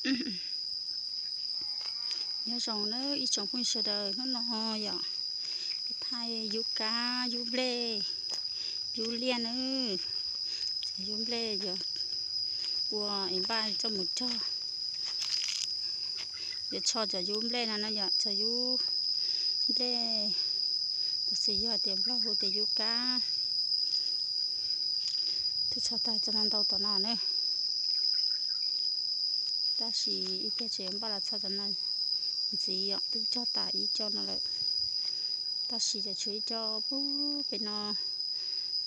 Nyob zoo nawb ib tsoom phooj ywg sawv daws, hnub no yog peb thaij yub kab yub nplej yub liaj nawb. Cov yub nplej yog ua es npaj coj mus cog. Yuav tsho cov yub nplej no no yog cov yub nplej, tab sis yog tias Nplog hu tias yub kab. Twb tsho tag cov no ntau tom no na. Tab sis ib pliag tseem yuav npaj los txho cov no ntxiv os, twb cog tas ib co no lawm. Tab sis ces tshuav ib co pub pem no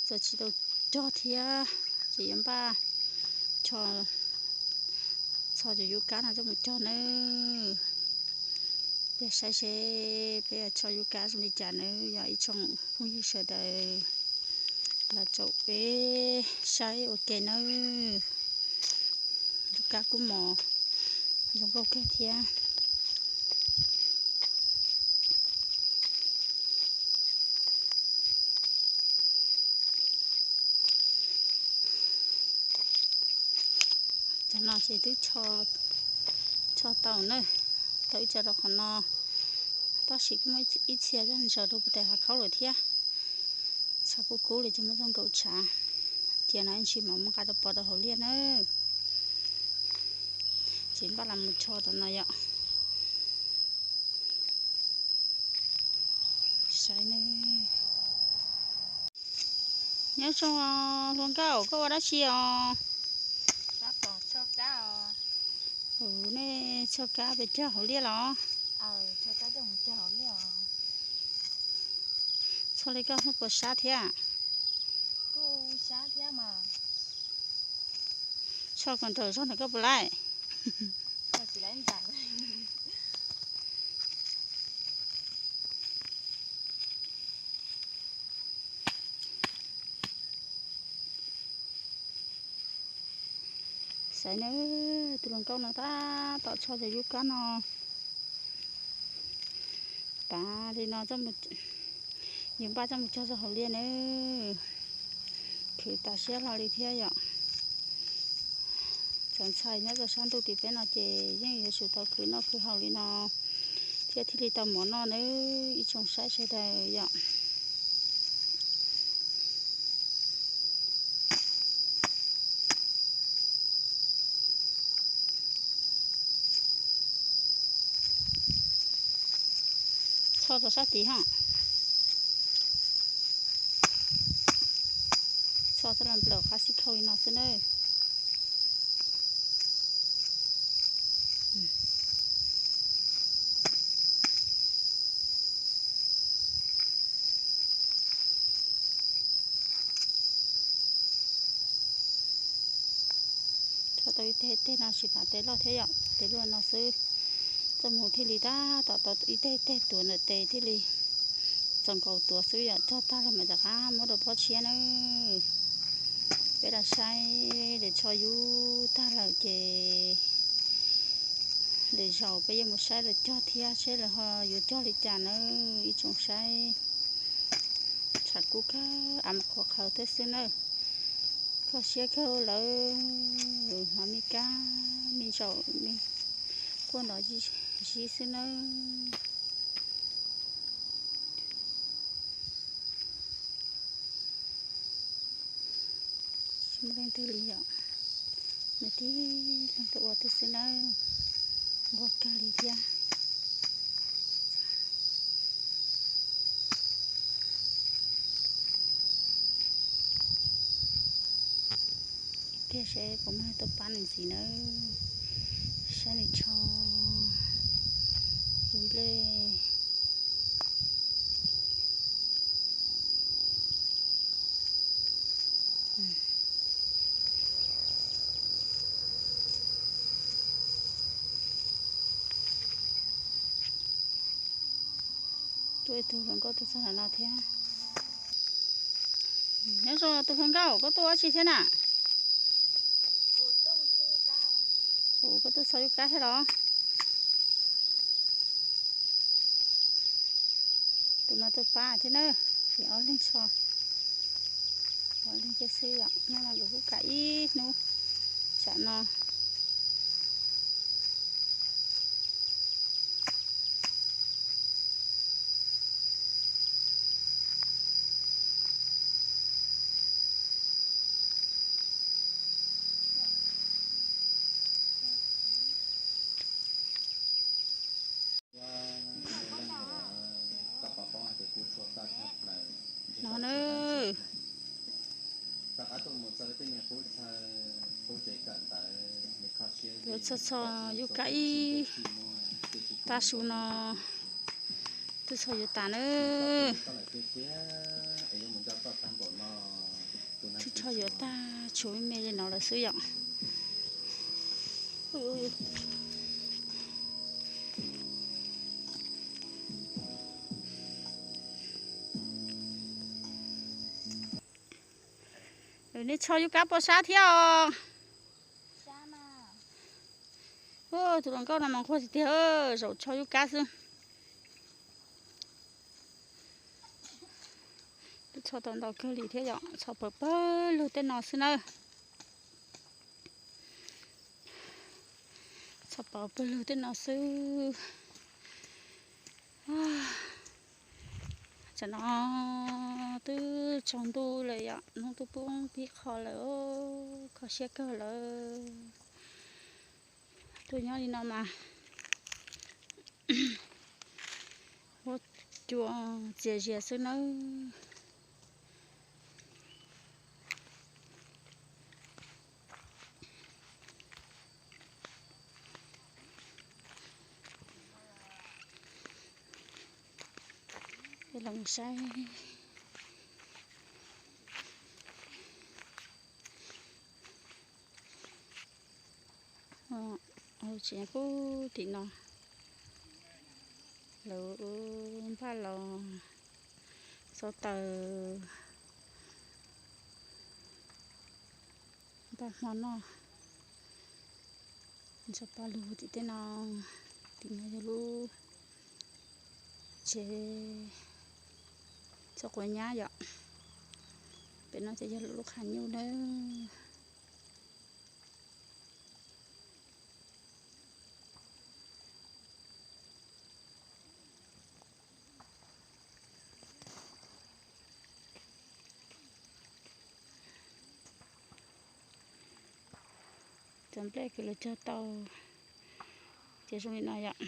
txawm tsis tau cog thiab, ces yuav npaj txho cov yub kab no coj mus cog nawb. Peb saib seb peb txho yub kab zoo li cas nawb, yog ib tsoom phooj ywg sawv daws los tsaum peb saib ua ke nawb. Yub kab kub mos zoo nkauj kawg thiab. Cov no ces twb tsho tau na, tau ib co rau qhov no, tab sis kuj muaj ib txhia zog ntsaws rau puag tim hav khaub lawm thiab. Tshav kub kub li ces muab txoj nkaus tshav cia no ib ntsis mam muab nqa rau pov rau hauv liaj nawb. Ces npaj los mus tsho tom no yom. Saib ne. Nyob zoo os hluas nkauj, koj ua dab tsi os? Nej tsho kab pes cog hauv liaj los? Tsho li koj hnub puas sab thiab? Tsho kom nrawm zog ntawm koj puas laij? Saib nawb, tus hluas nkauj no tab tom tsho cov yub kab no. Tav li no, yus npaj coj mus cog rau hauv liaj nawb. Khwv tas siab hlo li thiab yom. Cov ntxhais nyob rau sab ntuj tim peb no ces yeej yuav tsum tau khwv noj khwv haus li no thiab thiaj li tau mov noj nawb ib tsoom saib sawv daws yom. Tsho rau sab tid ho. Tsho txoj los nplaum qab xib khau li no xwb nawb. Tsho tau ib teg ib teg no tsis pom tes loj thiab yom, tes luaj no xwb. Txoj mus thiaj li tab tom tau ib teg ib teg tuav ntawm tes thiaj li txaus nkaus tuav xwb yom, tsho tag lawm mas rov qab muab rau pob tshiab nawb. Peb los saib lawv tsho yub tag lawm ces lwm zaus peb yuav mus saib lawv cog thiab seb lawv ho yuav cog li cas nawb ib tsoom saib. Tshav kub kawg av mas qhuav qhawv thiab xwb nawb. Kho siab kawg lawm, hnov me kab me ntsaum me quaj nrov zib xwb nawb. Tsis muaj leej twg li yom, nws tib leeg tuaj ua twb xwb nawb, nquag kawg li thiab. Ib pliag seb puas muaj neeg tuaj pab nws ntxiv nawb, saib nws tsho yub nplej. Tuaj ib tug hluas nkauj tuaj txog ntawm no thiab. Nyob zoo tus hluas nkauj, koj tuaj ua dab tsi thiab na? Ua koj tuaj txhos yub kab thiab los? Tus no tuaj pab thiab na, vim ob leeg so, ob leeg cia xwb yom, hnub no nkawd kuj kam ib hnub, tsam no Yuav txog txog yub kab ib, tab su no twb txog yuav tas na. Twb txog yuav tag, tshuav me me li no lawm xwb yom. Nej txhos yub kab poj sab thiab os. Tus hluas nkauj no mas nquag tiag tiag, zaum txhos yub kab xwb. Twb txhos tau ntau kawg li thiab yom, txhos pawg pawg lug tej no xwb nawb. Txhos pawg pawg lug tej no xwb. Tam no twb tsaus ntuj lawm yom, hnub twb poob pib qho lawm, kho siab kawg lawm. Tuaj nyob li no mas huab cua txias zias xwb nawb. Los saib. Tsev pub tim no, lawv npaj los xov taws npaj hmo noj. Ntxhov paj lug tim tej no, tim no yog lub tsev txog quav nyab yom. Pem no ces yog lub qhav nyuj nawb. Cov nplej kws lawv cog tau ces zoo li no yom.